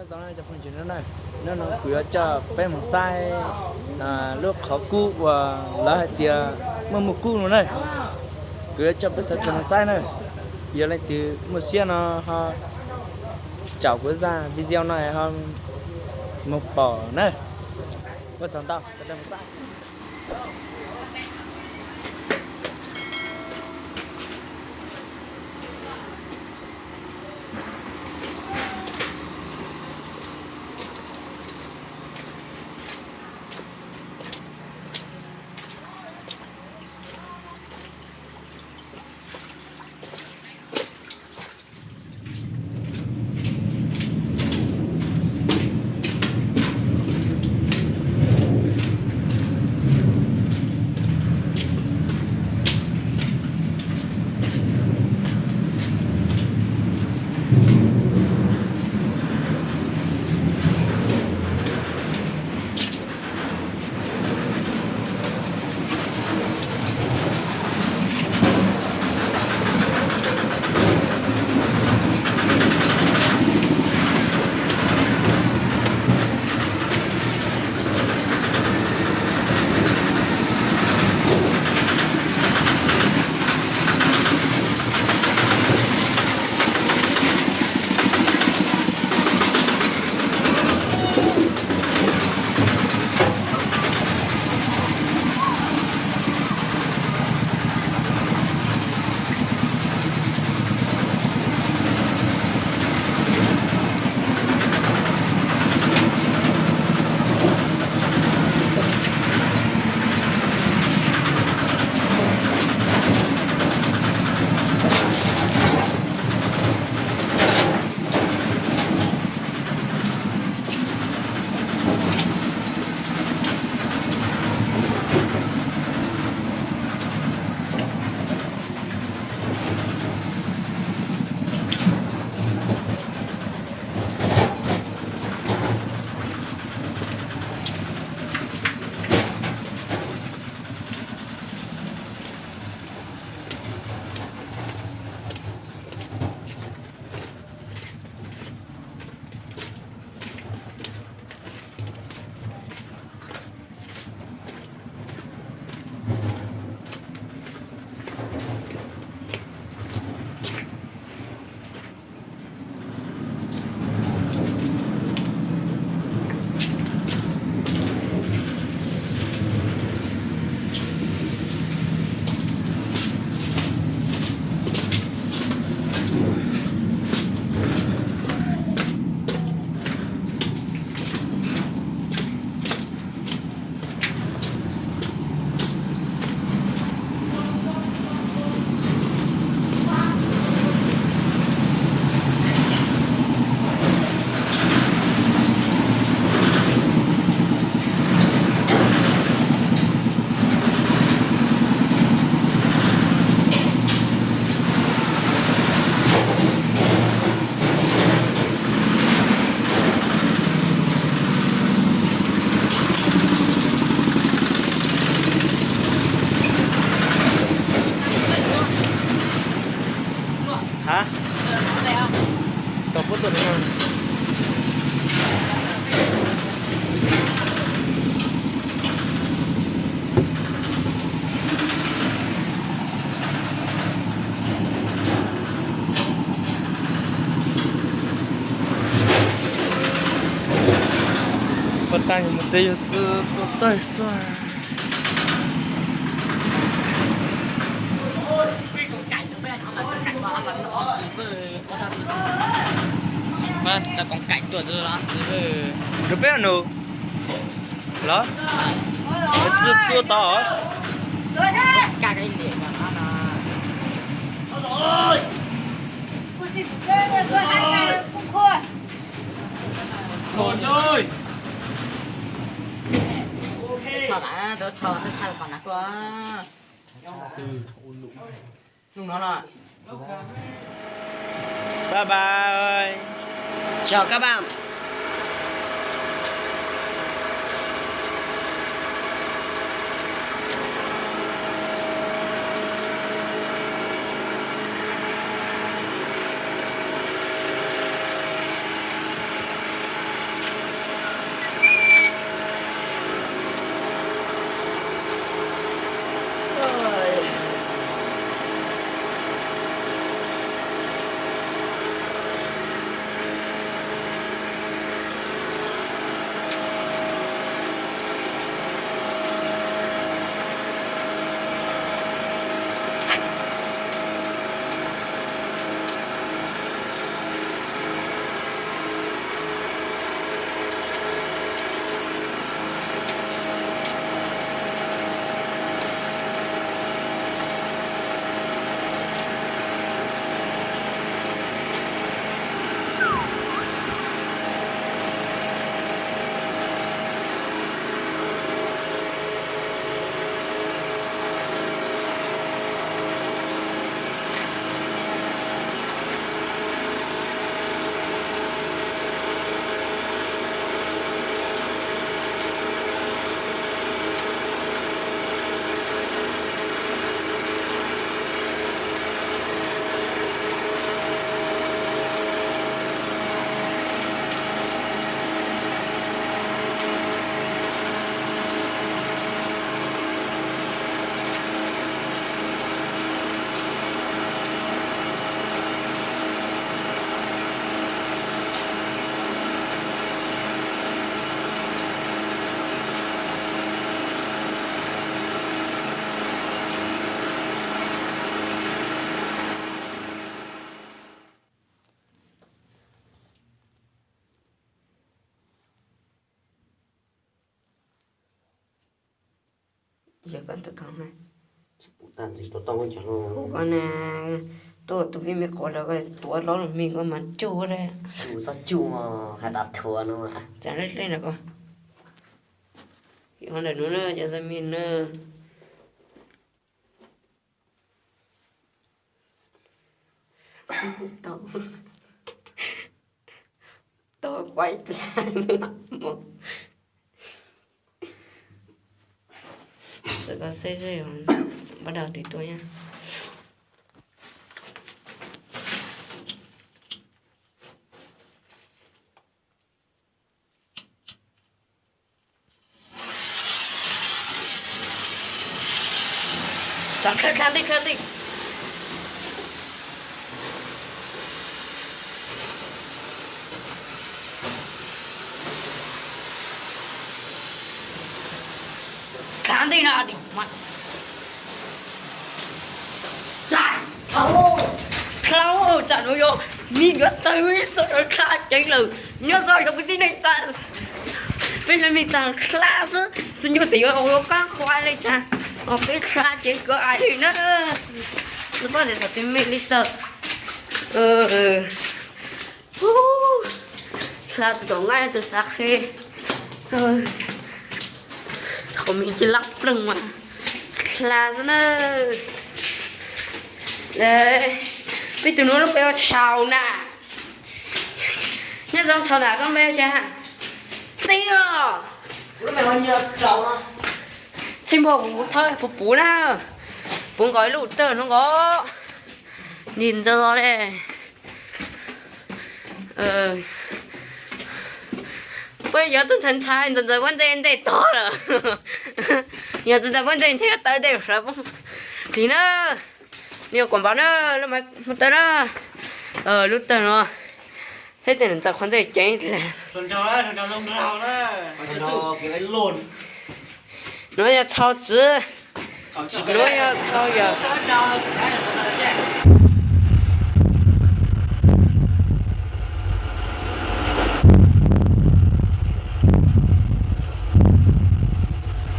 Cov phooj ywg, hnub no kuv yuav coj peb mus saib lub qhov kub uas lawv hais tias muaj muaj kub no na. Kuv yuav coj peb sawv daws mus saib na. Yog leej twg muaj siab no ho caum kuv zaj video no ho mus pom na. Ua tsaug ntau, sawv daws mus saib. Hab, tau puab tuaj no. Puag ta mus txiv yug txiv tua tawg xwb. Rau peb nus los txua tau. Nug no no. Bye bye. Chào các bạn. Yog koj tus tau na. Tsis pum tag ntxiv tua tau cov no. Hu koj na, tuaj tus vij me qos lawm koj tuav hlob los me koj mas cuj dab. Cuj txhob cuj, hais tas thuav no. Txav dlej dlej na koj. Ho ntawm no na cov xa mi na. Tau, tau kuaib dlaag mog. Txawm koj xeb xeb, npaj dau tiv tuaj nyab. Txav dlha dlha ntej dlha ntej. Dlha ntej no. Dlha, tsam no yog me yuav tawg txog dlha ceev lawm. Nyob zoo cov kwv tij neej tsa, peb cov me tag dlha xwb, xwb nyuj tes yuav ua qab qhuav li cas, peb dlha ceev kawg li na. Nws poj niam thaum twg me li tawg. Dlha tus tom nqaij tus xav qhi. Thaum me cia lab ploog mas dlha xwb na. Peb tus nuav lub npe ua Tshau na. Nyob zoo Tshau na, koj npe cas? Tij os. Txheej npog kuv thawb puv puv na. Puv nkaus ib lub tawg no nkaus. Nim ntxaws los le. Puab yuav tuaj ntxhais ntxhais ntxawm ntxawm pob ntseg ntej tog lawm. Yog tsis ntxhais pob ntseg ntshe yuav tawv ntej hlawv pob. Lim na, nws yuav kuam npaum na, lub maiv tawg na. Lub tawg no, thiab tej ntxawm qhov ntxhais ceev. Nuav yog Tshau txiv, nuav yog Tshau yawm.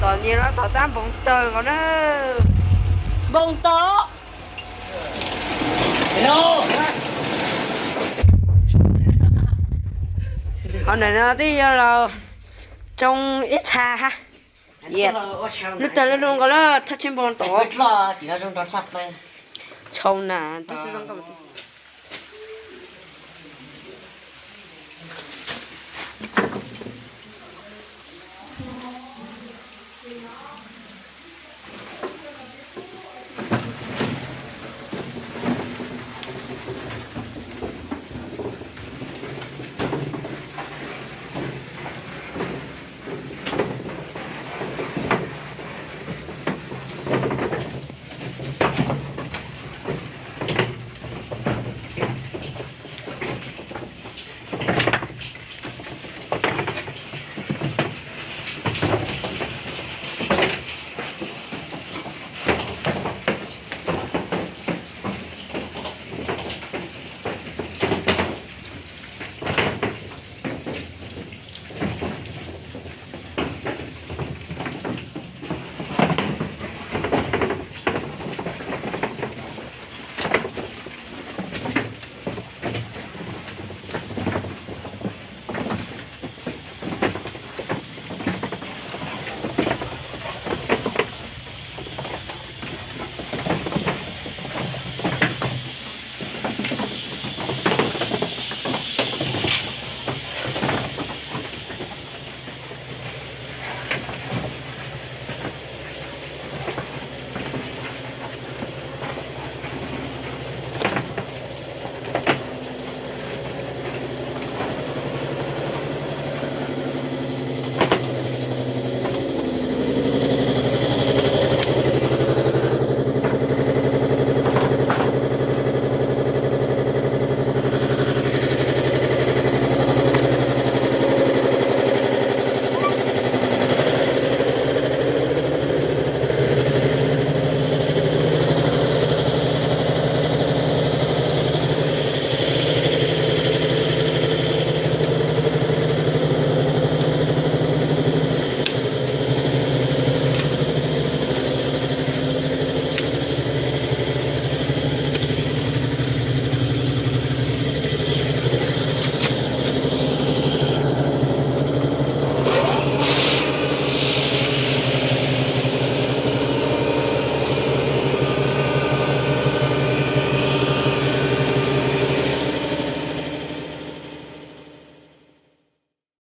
Tom nyem no tom tab npoo tawg nkaus na. Npoo tawg. Qhov ntawm no twb yuav los tsoo ib txha hab. Lub tawg lub lug nkaus lawm, thaj tsheej npoo tom. Tshau na, twb tsis zoo nkauj.